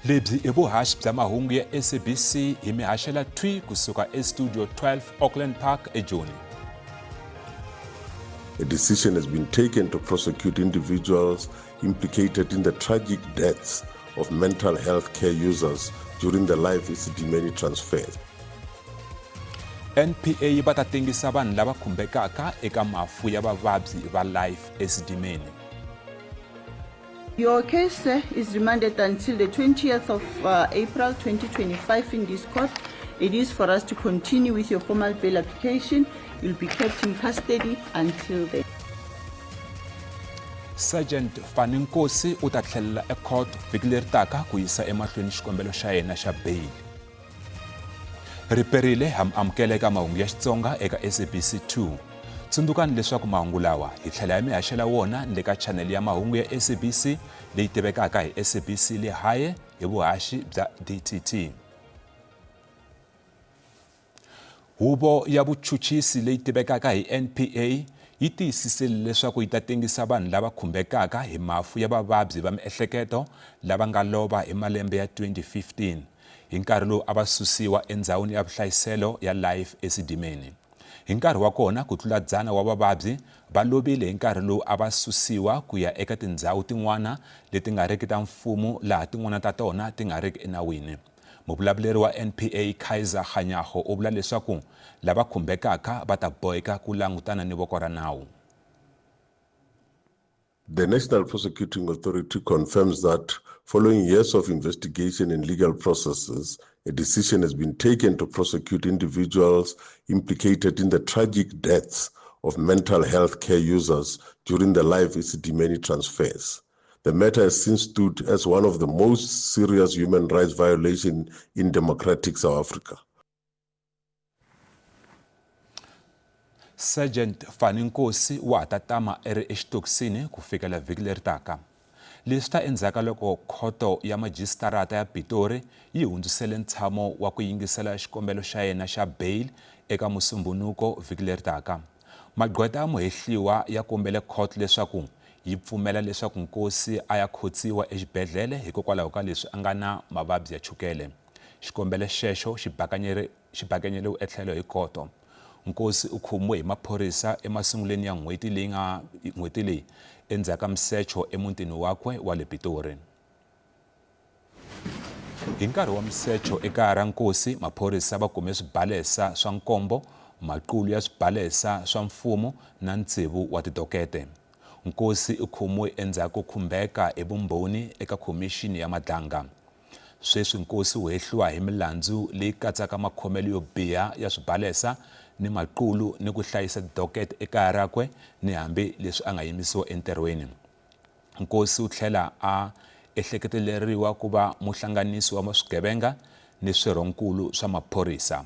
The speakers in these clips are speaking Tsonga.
Lebyi i vuhaxi bya mahungu ya SABC hi mi haxela thwi kusuka eStudio 12 Auckland Park eJoni. A decision has been taken to prosecute individuals implicated in the tragic deaths of mental health care users during the Life Esidimeni transfers. NPA va ta tengisa vanhu lava khumbekaka eka mafu ya vavabyi va Life Esidimeni. Your case, sir, is remanded until the 20th of April 2025 in this court. It is for us to continue with your formal bail application. You'll be kept in custody until then. Sergeant Fani Nkosi u ta tlhelela ecourt vhiki leri taka ku yisa emahlweni xikombelo xa yena xa bail. Riperile ha mi amukela eka mahungu ya Xitsonga eka SABC 2. Tsundzukani leswaku mahungu lawa hi tlhela hi mi haxela wona ni le ka chanele ya mahungu ya SABC leyi tivekaka hi SABC Lehae hi vuhaxi bya DTT. Huvo ya vuchuchisi leyi tivekaka hi NPA yi tiyisisile leswaku yi ta tengisa vanhu lava khumbekaka hi mafu ya vavabyi va miehleketo lava nga lova hi malembe ya 2015 hi nkarhi lowu a va susiwa endzhawini ya vuhlayiselo ya Life Esidimeni. Hi nkarhi wa kona ku tlula dzana wa vavabyi va lovile hi nkarhi lowu a va susiwa ku ya eka tindzhawu tin'wana leti nga riki ta mfumo laha tin'wana ta tona ti nga riki enawini. Muvulavuleri wa NPA Kaizer Kganyago u vula leswaku lava khumbekaka va ta boheka ku langutana ni voko ra nawu. The National Prosecuting Authority confirms that following years of investigation and legal processes, a decision has been taken to prosecute individuals implicated in the tragic deaths of mental health care users during the Life Esidimeni transfers. The matter has since stood as one of the most serious human rights violations in democratic South Africa. Sergeant Fani Nkosi wa ha ta tama eri exitokisini ku fikela vhiki leri taka. Leswi ta endzhaku ka loko khoto ya majisitarata ya Pitori yi hundzisele ntshamo wa ku yingisela xikombelo xa yena xa bail eka Musumbhunuko vhiki leri taka. Magqweta ya muhehliwa ya kombele khoto leswaku yi pfumela leswaku Nkosi a ya khotsiwa exibedlhele hikokwalaho ka leswi a nga na mavabyi ya chukele. Xikombelo xexo xi xi bakanyeriwe etlhelo hi khoto. Nkosi u khomiwe hi maphorisa emasungulweni ya n'hweti leyi nga n'hweti leyi endzhaku ka misecho emutini wakwe wa le Pitori. Hi nkarhi wa misecho ekaya ra Nkosi, maphorisa va kume swibalesa swa nkombo, maqulu ya swibalesa swa mfumo na tsevu wa tidokete. Nkosi u khomiwe endzhaku ko khumbeka hi vumbhoni eka khomixini ya Madlanga. Sweswi Nkosi u hehliwa hi milandzu leyi katsaka makhomelo yo biha ya swibalesa ni maqulu ni ku hlayisa tidokete ekaya rakwe ni hambi leswi a nga yimisiwa entirhweni. Nkosi u tlhela a ehleketeleriwa ku va muhlanganisi wa swigevenga ni swirho-nkulu swa maphorisa.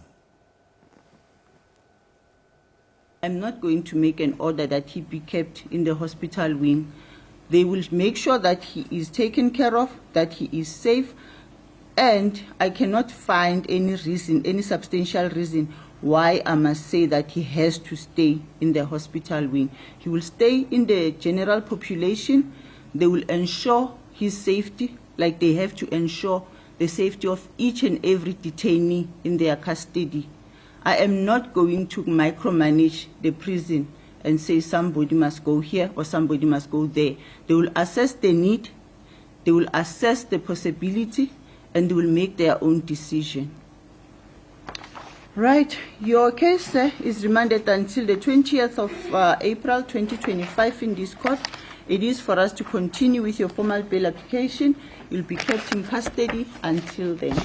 I'm not going to make an order that he be kept in the hospital wing. They will make sure that he is taken care of, that he is safe, and I cannot find any reason, any substantial reason why I must say that he has to stay in the hospital wing. He will stay in the general population. They will ensure his safety, like they have to ensure the safety of each and every detainee in their custody. I am not going to micromanage the prison and say somebody must go here or somebody must go there. They will assess the need, they will assess the possibility, and they will make their own decision. Right, your case, sir, is remanded until the 20th of April 2025 in this court. It is for us to continue with your formal bail application. You'll be kept in custody until then.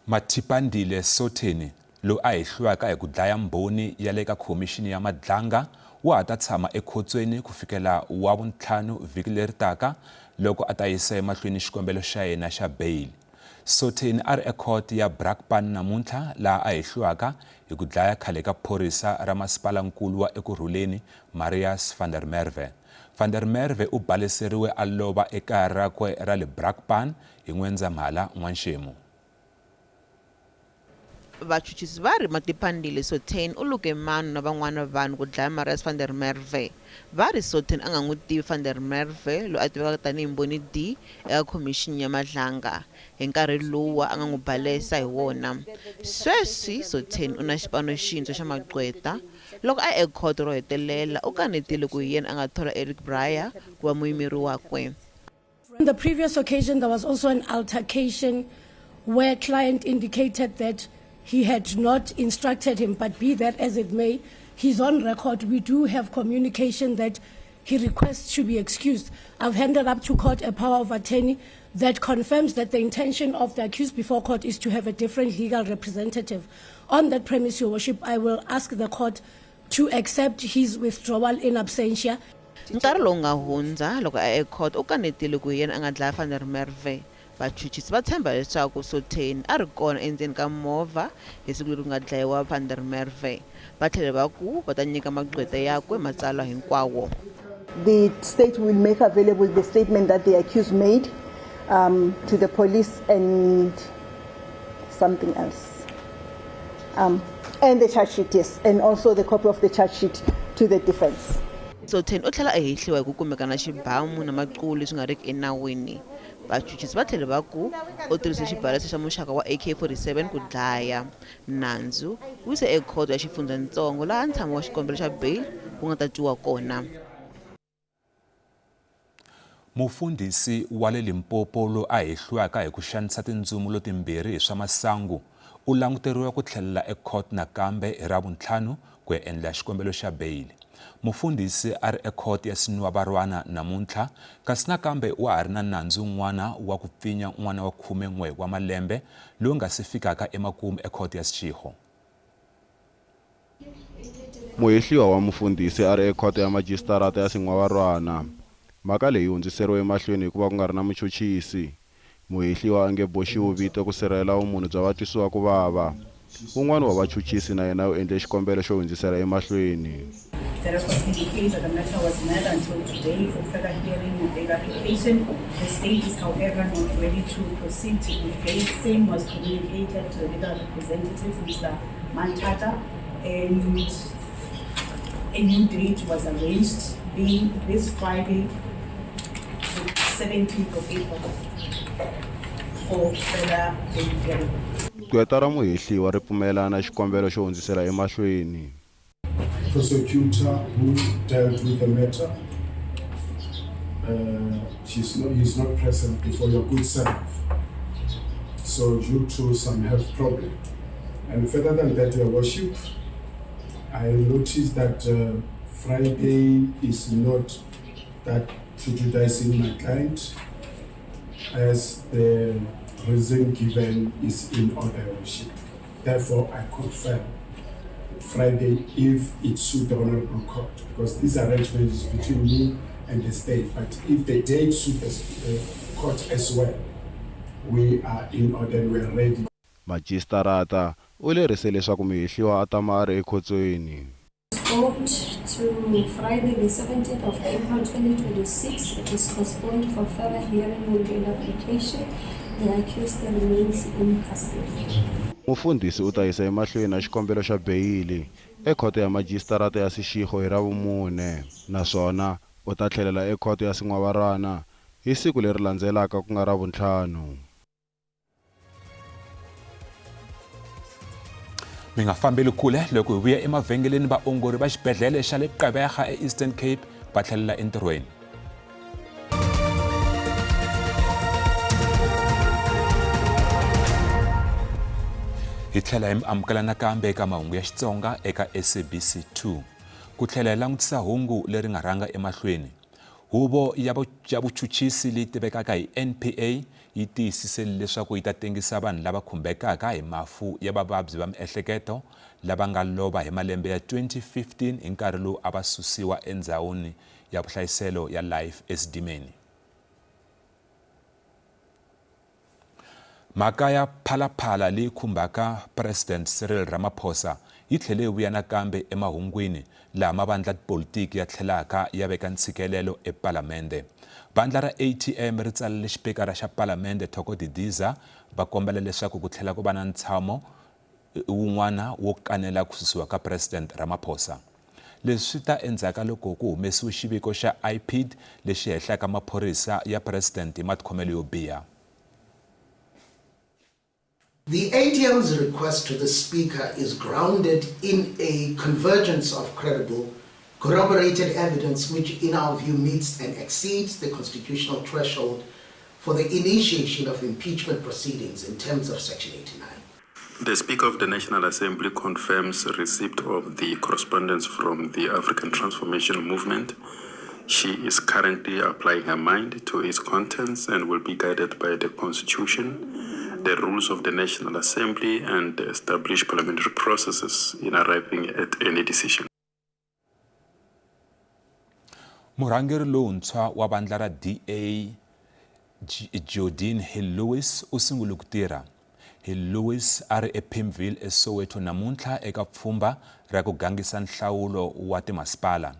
Mathipandile Sotheni, loyi a hehliwaka hi ku dlaya mbhoni ya le ka Khomixini ya Madlanga, wa ha ta tshama ekhotsweni ku fikela Wavuntlhanu vhiki leri taka loko a ta yisa emahlweni xikombelo xa yena xa beyili. Sotheni a ri ekhoto ya Brakpan namuntlha laha a hehliwaka hi ku dlaya khale ka phorisa ra masipalankulu wa Ekurhuleni Marius van der Merwe. Van der Merwe u baleseriwe a lova ekaya rakwe ra le Brakpan hi N'wendzamhala n'wanxemu. Vachuchisi va ri Matipandile Sotheni u luke mano na van'wana vanhu ku dlaya Marius van der Merwe. Va ri Sotheni a nga n'wi tivi van der Merwe, loyi a tivekaka tanihi Mbhoni D eka Khomixini ya Madlanga, hi nkarhi luwa a nga n'wi balesa hi wona. Sweswi Sotheni u na xipano xintshwa xa magqweta. Loko a ya ekhoto ro hetelela, u kanetile ku hi yena a nga thola Eric Breyer ku va muyimeri wakwe. On the previous occasion, there was also an altercation where client indicated that he had not instructed him, but be that as it may, he's on record. We do have communication that he requests to be excused. I've handed up to court a power of attorney that confirms that the intention of the accused before court is to have a different legal representative. On that premise, Your Worship, I will ask the court to accept his withdrawal in absentia. Nkarhi lowu nga hundza loko a ya ekhoto u kanetile ku hi yena a nga dlaya Van der Merwe. Vachuchisi va tshemba leswaku Sotheni a ri kona endzeni ka movha hi siku leri ku nga dlayiwa Van der Merwe. Va tlhele va ku va ta nyika magqweta yakwe matsalwa hinkwawo. The state will make available the statement that the accused made um, to the police and something else. Um, and the charge sheet, yes, and also the copy of the charge sheet to the defense. Sotheni u tlhela a hehliwa hi ku kumeka na xibamu na maqulu leswi nga riki enawini. Vachuchisi va tlhele va ku u tirhise xibalesa xa muxaka wa AK-47 ku dlaya. Nandzu wu yise ekhoto ya xifundzatsongo laha ntshamo wa xikombelo xa bail wu nga ta twiwa kona. Mufundhisi wa le Limpopo loyi a hehliwaka hi ku xanisa tindzumulo timbirhi hi swa masangu u languteriwa ku tlhelela ekhoto nakambe hi Ravuntlhanu ku ya endla xikombelo xa beyili. Mufundhisi a ri ekhoto ya Senwabarwana namuntlha kasi nakambe wa ha ri na nandzu wun'wana wa ku pfinya n'wana wa 11 wa malembe lowu nga si fikaka emakumu ekhoto ya Seshego. Muhehliwa wa mufundhisi a ri ekhoto ya majisitarata ya Senwabarwana. Mhaka leyi yi hundziseriwe emahlweni hikuva ku nga ri na muchuchisi. Muhehliwa a nge boxiwi vito ku sirhelela vumunhu bya vatwisiwa ku vava. Un'wana wa vachuchisi na yena u endle xikombelo xo hundzisela emahlweni. The record indicates that the matter was held until today for further hearing of bail application. The state is, however, not ready to proceed with bail. Same was communicated to the legal representative, Mr. Mantata, and a new date was arranged, being this Friday, the 17th of April, for further bail hearing. Gqweta ra muhehliwa ri pfumelelana na xikombelo xo hundzisela emahlweni. Prosecutor who dealt with the matter, she's not, he's not present before your good self. So due to some health problem. And further than that, Your Worship, I noticed that Friday is not that prejudicing my client, as the reason given is in order, Your Worship. Therefore, I confirm Friday if it suits the Honorable Court, because this arrangement is between me and the state. But if the date suits the court as well, we are in order and we are ready. Majisitarata u lerise leswaku muhehliwa a tama a ri ekhotsweni. Postponed to Friday, the 17th of April 2026. It is postponed for further hearing on bail application. The accused remains in custody. Mufundhisi u ta yisa emahlweni na xikombelo xa beyili ekhoto ya majisitarata ya Seshego hi Ravumune naswona u ta tlhelela ekhoto ya Senwabarwana hi siku leri landzelaka ku nga Ravuntlhanu. Mi nga fambeli kule loko hi vuya emavhengeleni vaongori va xibedhlele xa le Gqeberha eEastern Cape va tlhelela entirhweni. Hi tlhela hi mi amukela nakambe eka mahungu ya Xitsonga eka SABC 2. Ku tlhela hi langutisa hungu leri nga rhanga emahlweni. Huvo ya ya vuchuchisi leyi tivekaka hi NPA yi tiyisise leswaku yi ta tengisa vanhu lava khumbekaka hi mafu ya vavabyi va miehleketo lava nga lova hi malembe ya 2015 hi nkarhi lowu a va susiwa endzhawini ya vuhlayiselo ya Life Esidimeni. Mhaka ya Phala-Phala leyi khumbaka President Cyril Ramaphosa yi tlhele yi vuya nakambe emahungwini laha mavandla tipolitiki ya tlhelaka ya veka ntshikelelo ePalamende. Vandla ra ATM ri tsalele xipikara xa Palamende Thoko Didiza va kombela leswaku ku tlhela ku va na ntshamo wun'wana wo kanela ku susiwa ka President Ramaphosa. Leswi swi ta endzhaku ka loko ku humesiwe xiviko xa IPID lexi hehlaka maphorisa ya President hi matikhomelo yo biha. The ATM's request to the Speaker is grounded in a convergence of credible, corroborated evidence which, in our view, meets and exceeds the constitutional threshold for the initiation of impeachment proceedings in terms of Section 89. The Speaker of the National Assembly confirms receipt of the correspondence from the African Transformation Movement. She is currently applying her mind to its contents and will be guided by the Constitution, the rules of the National Assembly, and established parliamentary processes in arriving at any decision. Murhangeri lowuntshwa wa vandla ra DA Geordin Hill-Lewis u sungule ku tirha. Hill-Lewis a ri ePimville eSoweto namuntlha eka pfhumba ra ku gangisa nhlawulo wa timasipala.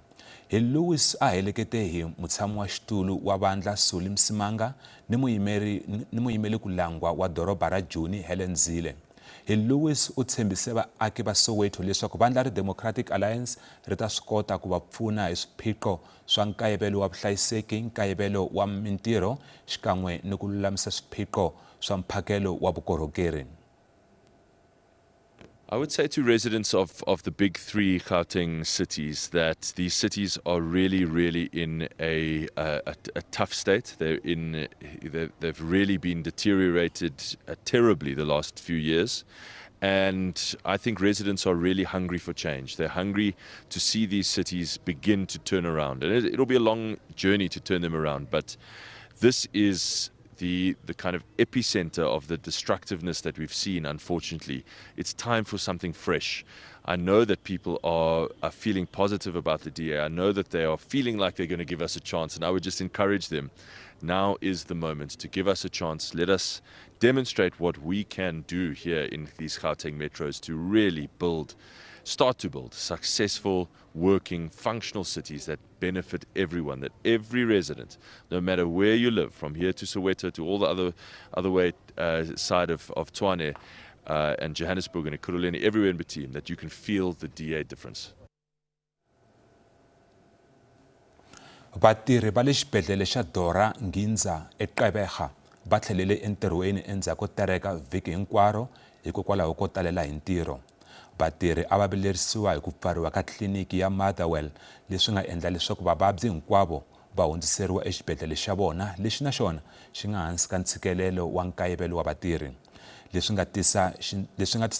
Hill-Lewis a helekete hi mutshami wa xitulu wa vandla Solly Msimanga ni muyimeri ni muyimeli ku langwa wa doroba ra Joni Helen Zille. Hill-Lewis u tshembise vaaki va Soweto leswaku vandla ri Democratic Alliance ri ta swi kota ku va pfuna hi swiphiqo swa nkayivelo wa vuhlayiseki, nkayivelo wa mintirho xikan'we ni ku lulamisa swiphiqo swa mphakelo wa vukorhokeri. I would say to residents of the big three Gauteng cities that these cities are really, really in a tough state. They've really been deteriorated terribly the last few years. And I think residents are really hungry for change. They're hungry to see these cities begin to turn around. And it'll be a long journey to turn them around. But this is the kind of epicenter of the destructiveness that we've seen, unfortunately. It's time for something fresh. I know that people are feeling positive about the DA. I know that they are feeling like they're going to give us a chance, and I would just encourage them. Now is the moment to give us a chance. Let us demonstrate what we can do here in these Gauteng metros to really start to build successful, working, functional cities that benefit everyone, that every resident, no matter where you live, from here to Soweto to all the other way side of Tshwane and Johannesburg and Ekurhuleni, everywhere in between, that you can feel the DA difference. Vatirhi va le xibedhlele xa Dora Nginza eGqeberha va tlhelele entirhweni endzhaku ko tereka vhiki hinkwaro hikokwalaho ko talela hi ntirho. Vatirhi a va vilerisiwa hi ku pfariwa ka tliliniki ya Motherwell leswi nga endla leswaku vavabyi hinkwavo va hundziseriwa exibedhlele xa vona lexi na xona xi nga hansi ka ntshikelelo wa nkayivelo wa vatirhi. Leswi nga tisa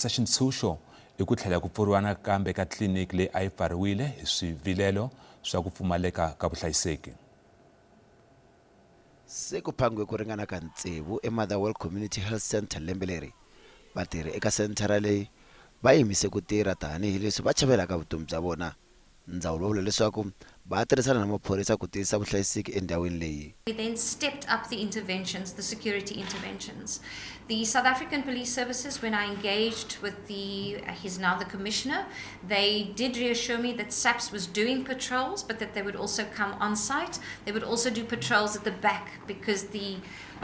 xintshunxo i ku tlhela ku pfuriwa nakambe ka tliliniki leyi a yi pfariwile hi swivilelo swa ku pfumaleka ka vuhlayiseki. Se ku phangiwe ku ringana ka tsevu eMotherwell Community Health Centre lembe leri. Vatirhi eka senthara leyi va yimise ku tirha tanihileswi va chavelaka vutomi bya vona. Ndzawulo va vula leswaku va tirhisana na maphorisa ku tiyisisa vuhlayiseki endhawini leyi. We then stepped up the interventions, the security interventions. The South African Police Services, when I engaged with he's now the commissioner, they did reassure me that SAPS was doing patrols, but that they would also come on site. They would also do patrols at the back because the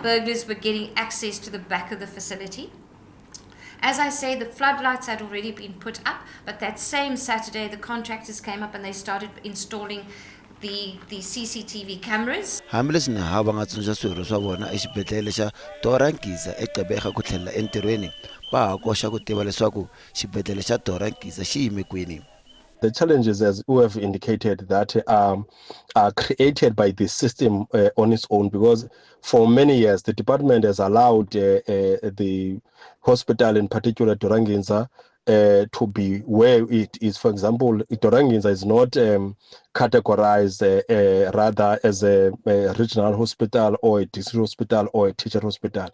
burglars were getting access to the back of the facility. As I say, the floodlights had already been put up, but that same Saturday, the contractors came up and they started installing the CCTV cameras. Hambileswi nahawu va nga tsundzuxa swirho swa vona exibedhlele xa Dora Nginza eGqeberha ku tlhelela entirhweni, va ha koxa ku tiva leswaku xibedhlele xa Dora Nginza xi yime kwini. The challenges, as we have indicated, that are created by the system on its own, because for many years the department has allowed the hospital, in particular Dora Nginza, to be where it is. For example, Dora Nginza is not categorized rather as a regional hospital or a district hospital or a tertiary hospital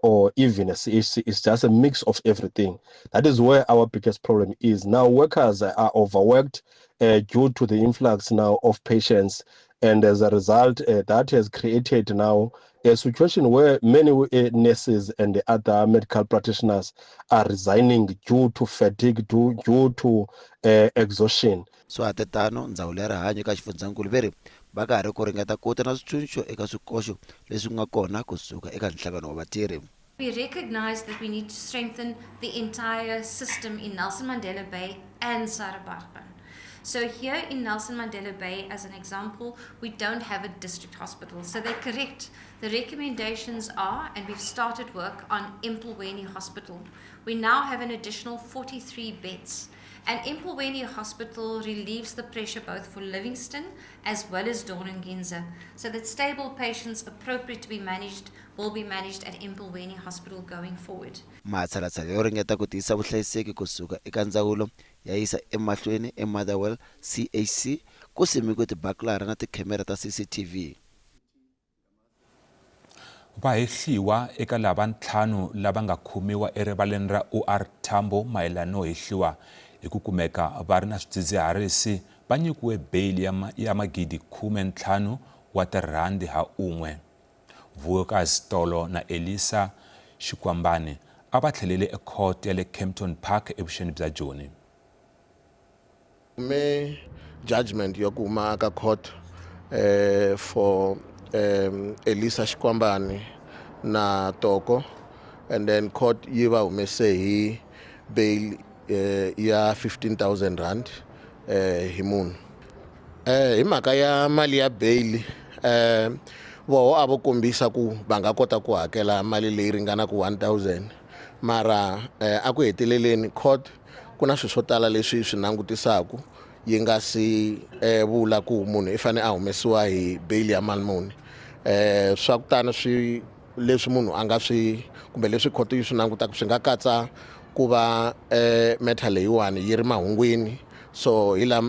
or even a CHC. It's just a mix of everything. That is where our biggest problem is. Now workers are overworked due to the influx now of patients. And as a result, that has created now a situation where many nurses and the other medical practitioners are resigning due to fatigue, due to exhaustion. Swa ha tano, ndzawulo ya rihanyo eka xifundzankulu ve ri va karhi ku ringeta ku ta na switshunxo eka swikoxo leswi nga kona kusuka eka nhlangano wa vatirhi. We recognize that we need to strengthen the entire system in Nelson Mandela Bay and Sarah Baartman. So here in Nelson Mandela Bay, as an example, we don't have a district hospital. So they're correct. The recommendations are, and we've started work on Empolweni Hospital. We now have an additional 43 beds. And Empolweni Hospital relieves the pressure both for Livingston as well as Dawn and Ginza, so that stable patients appropriate to be managed will be managed at Empolweni Hospital going forward. Matshalatshala yo ringeta ku tiyisa vuhlayiseki ku suka eka ndzawulo ya yisa emahlweni eMotherwell CHC ku simekiwe tibakilara na tikhemera ta CCTV. Vahehliwa eka lava ntlhanu lava nga khomiwa erivaleni ra OR Tambo mayelana no hehliwa hi ku kumeka va ri na swidzidziharisi va nyikiwe beyili ya magidi 15 wa tirhandi ha un'we. Vuyokazi Tolo na Elisa Xikwambane a va tlhelele ekhoto ya le Kempton Park evuxeni bya Joni. Kume judgment ya ku huma ka court for Elisa Xikwambane na Toko, and then court yi va humese hi bail ya 15000 rand hi munhu. Hi mhaka ya mali ya bail, voho a vo kombisa ku va nga kota ku hakela mali leyi ringanaka 1000, mara a ku heteleleni court ku na swilo swo tala leswi swi langutisaku yi nga si vula ku munhu i fanele a humesiwa hi bail ya mali muni. Swa ku tani swi leswi munhu a nga swi kumbe leswi khoto yi swi langutaka swi nga katsa ku va matter leyiwani yi ri mahungwini, so hi la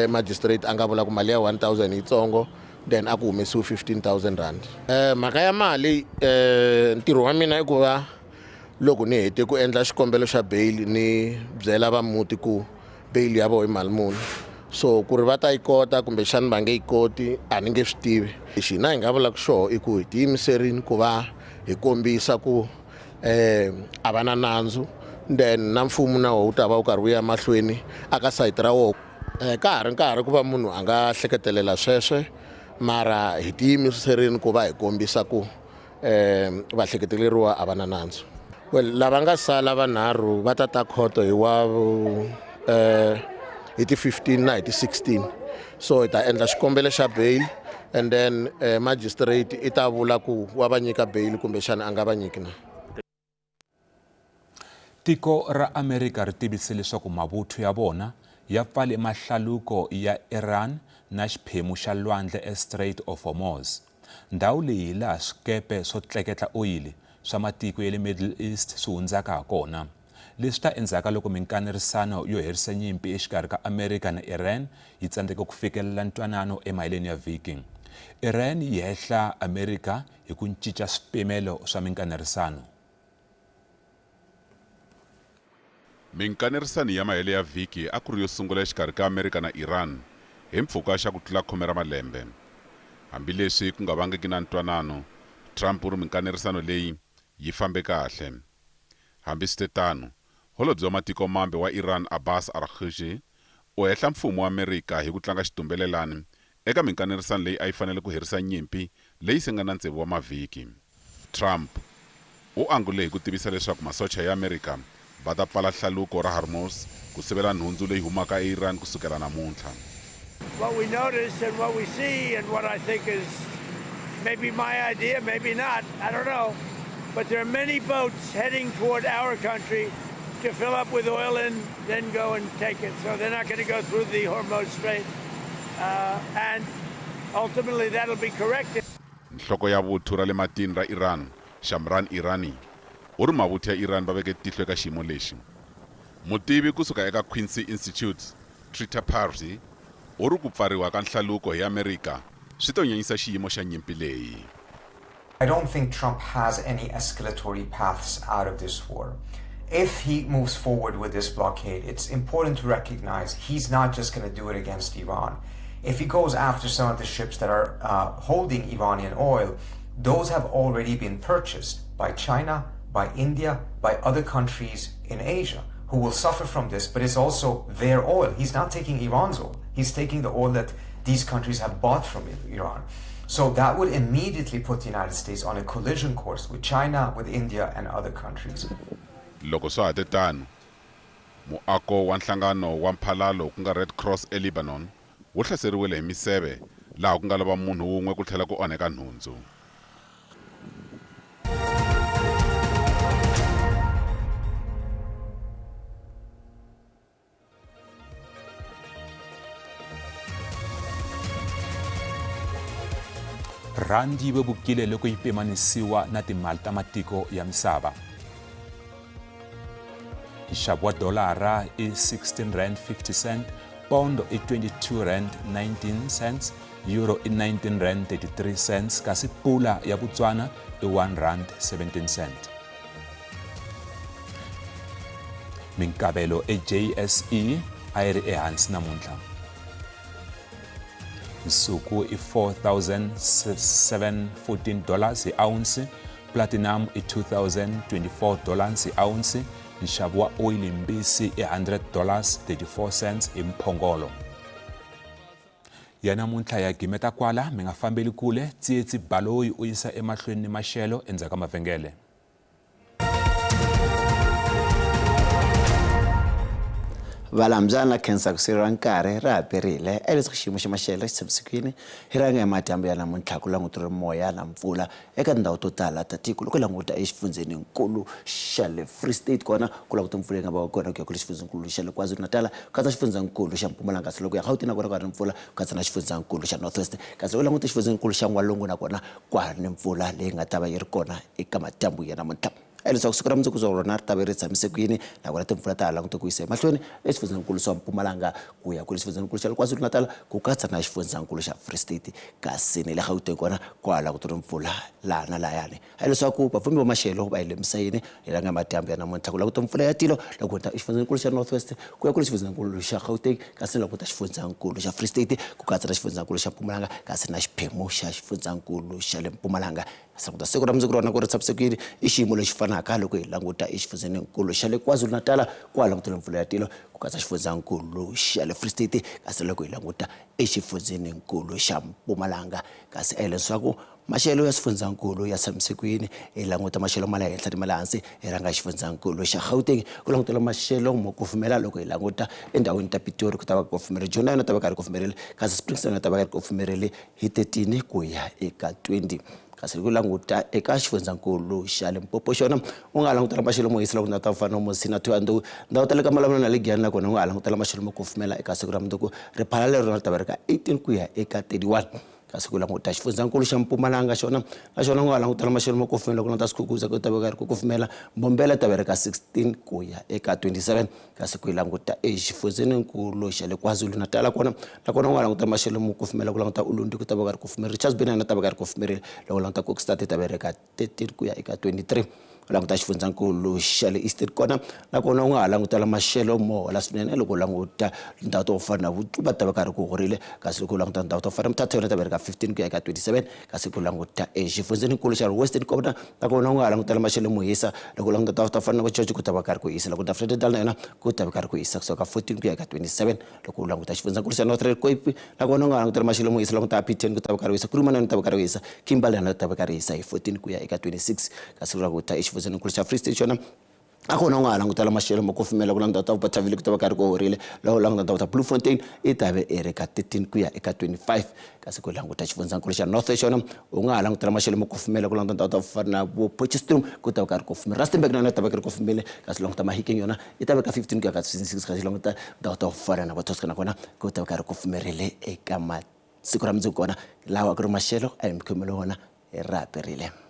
magistrate a nga vula ku mali ya 1000 yitsongo, then a ku humesiwi 15000 rand. Mhaka ya mali, ntirho wa mina i ku va loko ni hete ku endla xikombelo xa bail ni byela vamuti ku bail ya vona i mali muni, so ku ri va ta yi kota kumbexani va nge yi koti a ni nge swi tivi. Lexi hina hi nga vulaka xoho i ku hi tiyimiserini ku va hi kombisa ku a va na nandzu, then na mfumo na woho wu ta va wu karhi wu ya mahlweni aka sayiti ra woho. Ka ha ri nkarhi ku va munhu a nga hleketelela sweswe, mara hi tiyimiserini ku va hi kombisa ku vahleketeleriwa a va na nandzu. Well, lava nga sala vanharhu va ta ta khoto hi wa hi ti 15 na hi ti 16, so hi ta endla xikombelo xa bail and then magistrate i ta vula ku wa va nyika bail kumbexana a nga va nyiki na. Tiko ra Amerika ri tivise leswaku mavuthu ya vona ya pfale mahlaluko ya Iran na xiphemu xa lwandle eStrait of Hormuz. Ndhawu leyi hi laha swikepe swo tleketla oyili swa matiko ya le Middle East swi hundzaka ha kona. Leswi ta endzhaku ka loko minkanerisano yo herisa nyimpi exikarhi ka Amerika na Iran yi tsandzeke ku fikelela ntwanano emaheleni ya vhiki. Iran yi hehla Amerika hi ku cinca swipimelo swa minkanerisano. Minkanerisano ya mahelo ya vhiki a ku ri yo sungula exikarhi ka Amerika na Iran hi mpfhuka xa ku tlula khume ra malembe. Hambileswi ku nga vangiki na ntwanano, Trump u ri minkanerisano leyi yi fambe kahle. Hambiswitetano, holobye wa matiko mambe wa Iran Abbas Araghchi u hehla mfumo wa Amerika hi ku tlanga xitumbelelani eka minkanerisano leyi a yi fanele ku herisa nyimpi leyi se nga na tsevu wa mavhiki. Trump u angule hi ku tivisa leswaku masocha ya Amerika va ta pfala hlaluko ra Hormuz ku sivela nhundzu leyi humaka eIran ku sukela namuntlha. What we notice and what we see and what I think is maybe my idea, maybe not, I don't know. But there are many boats heading toward our country to fill up with oil and then go and take it. So they're not going to go through the Hormuz Strait. And ultimately that'll be corrected. Nhloko ya vuthu ra le matini ra Iran, Shamran Irani, u ri mavuthu ya Iran va veke tihlo eka xiyimo lexi. Mutivi kusuka eka Quincy Institute, Trita Parsi, u ri ku pfariwa ka nhlaluko hi Amerika swi to nyanyisa xiyimo xa nyimpi leyi. I don't think Trump has any escalatory paths out of this war. If he moves forward with this blockade, it's important to recognize he's not just going to do it against Iran. If he goes after some of the ships that are holding Iranian oil, those have already been purchased by China, by India, by other countries in Asia who will suffer from this, but it's also their oil. He's not taking Iran's oil. He's taking the oil that these countries have bought from Iran. So that would immediately put the United States on a collision course with China, with India, and other countries. Loko swa ha te tano, muako wa nhlangano wa mphalalo ku nga Red Cross eLebanon wu hlaseriwile hi miseve laha ku nga lova munhu wun'we ku tlhela ku onheka nhundzu. Rhandi yi vevukile loko yi pimanisiwa na timali ta matiko ya misava. Nxavo wa dolara i 16 rand 50 cent, pondo i 22 rand 19 cents, euro i 19 rand 33 cents kasi pula ya Botswana i 1 rand 17 cent. Minkavelo eJSE a yi ri ehansi namuntlha. Nsuku i 4714 dollars hi ounce, platinum i 2024 dollars hi ounce, nxavo wa oyili mbisi i 100 dollars 34 cents hi mphongolo. Ya namuntlha ya gimeta kwala, mi nga fambeli kule, Tsietsi Baloyi u yisa emahlweni ni maxelo endzhaku ka mavhengele. Valambyana khensa ku sirheleriwa nkarhi ra ha perile leswaku xiyimo xa maxelo xi tshamisekile hi rhanga hi madyambu ya namuntlha ku languteriwe moya na mpfula eka tindhawu to tala ta tiko loko hi languta exifundzheninkulu xa le Free State kona ku languta mpfula yi nga va kona ku ya kule xifundzankulu xa le KwaZulu-Natal ku katsa xifundzankulu xa Mpumalanga kasi loko ya Gauteng na kona ka ri mpfula ku katsa na xifundzankulu xa North West kasi loko languta xifundzankulu xa N'walungu na kona kwa ni mpfula leyi nga ta va yi ri kona eka madyambu ya namuntlha leswaku siku ra mundzuku bya rona ri ta va ri tshamise ku yini nakona timpfula ta ha langute ku yisa emahlweni eswifundzenikulu swa Mpumalanga ku ya kule xifundzenikulu xa le KwaZulu-Natal ku katsa na xifundzankulu xa Free State kasi ni le Gauteng kona kwa ha langute ri mpfula laha na lahayani a leswaku vapfhumbi va maxelo va hi lemisa yini hi langa madyambu ya namuntlha ku languta mpfula ya tilo loko hundza exifundzenikulu xa North West ku ya kule xifundzenikulu xa Gauteng kasi ni languta xifundzankulu xa Free State ku katsa na xifundzankulu xa Mpumalanga kasi na xiphemu xa xifundzankulu xa le Mpumalanga Languta siku ra mundzuku rona ku ri tshamisekile i xiyimo lexi fanaka loko hi languta exifundzheninkulu xa le KwaZulu-Natal kwala ku tele mpfula ya tilo ku katsa xifundzankulu xa le Free State kasi loko hi languta exifundzheninkulu xa Mpumalanga kasi a hi leswaku maxelo ya swifundzankulu ya tshamise ku yini hi languta maxelo ma le henhla ni ma le hansi hi rhanga xifundzankulu xa Gauteng ku langutela maxelo mo kufumela loko hi languta endhawini ta Pitori ku ta va ku kufumerile Joni na yona ta va ka ri kufumerile kasi Springs na yona ta va ka ri kufumerile hi 13 ku ya eka 20 kasi loko languta eka xifundzankulu xa Limpopo xona u nga ha langutela maxelo mo hisa loko ndhawu ta ku fana na Musina Thohoyandou ndhawu ta le ka Malamulele na le Giyani nakona u nga ha langutela maxelo mo kufumela eka siku ra mundzuku riphala leri rona ri ta va ri ka 18 ku ya eka 31 kasi ku languta xifundzankulu xa Mpumalanga xona na xona u nga ha langutela maxelo mo kufumela loko languta Skukuza ku ta va ku ri ku kufumela Mbombela ta va ri ka 16 ku ya eka 27 kasi ku yi languta exifundzheninkulu xa le KwaZulu-Natal kona nakona u nga languta maxelo mo kufumela ku languta Ulundi ku ta va ka ri kufumerile Richards Bay na yona ta va ka ri kufumerile loko u languta Kokstad yi ta va ri ka 13 ku ya eka 23 u languta xifundzankulu xa le Eastern kona nakona u nga ha langutela maxelo mo hola swinene loko u languta ndhawu to fana na Vutuba ta va ka ri ku horile kasi loko u languta ndhawu to fana na Mthatha yona ta va ri ka 15 ku ya eka 27 kasi ku languta exifundzheninkulu xa Western Kona nakona u nga ha langutela maxelo mo hisa loko u languta ndhawu to fana na vo George ku ta va karhi ku hisa loko Vredendal na yona ku ta va karhi ku hisa kusuka ka 14 ku ya eka 27 loko u languta xifundzankulu xa Northern Cape nakona u nga ha langutela maxelo mo hisa languta Upington ku ta va karhi ku hisa Kuruman na yona ta va karhi ku hisa Kimberley na yona ta va karhi hisa hi 14 ku ya eka 26 kasi u languta exifundzheninkulu xa Free State xona nakona u nga ha langutela maxelo mo kufumela ku languta ta Bothaville ku ta va karhi ku horile loko u languta ndhawu ta Bloemfontein i ta ve i ri ka 13 ku ya eka 25 kasi ku languta xifundzankulu xa North xona u nga ha langutela maxelo mo kufumela ku languta ndhawu ta ku fana na vo Potchefstroom ku ta va karhi ku kufumela Rustenburg na yona ta va karhi kufumele kasi languta Mahikeng yona i ta va ka 15 ku ya ka 26 kasi languta ndhawu ta ku fana na vo Tosca nakona ku ta va karhi kufumerile eka masiku ra mundzuku kona lawa ku ri maxelo a hi mi khomele wona hi ra perile.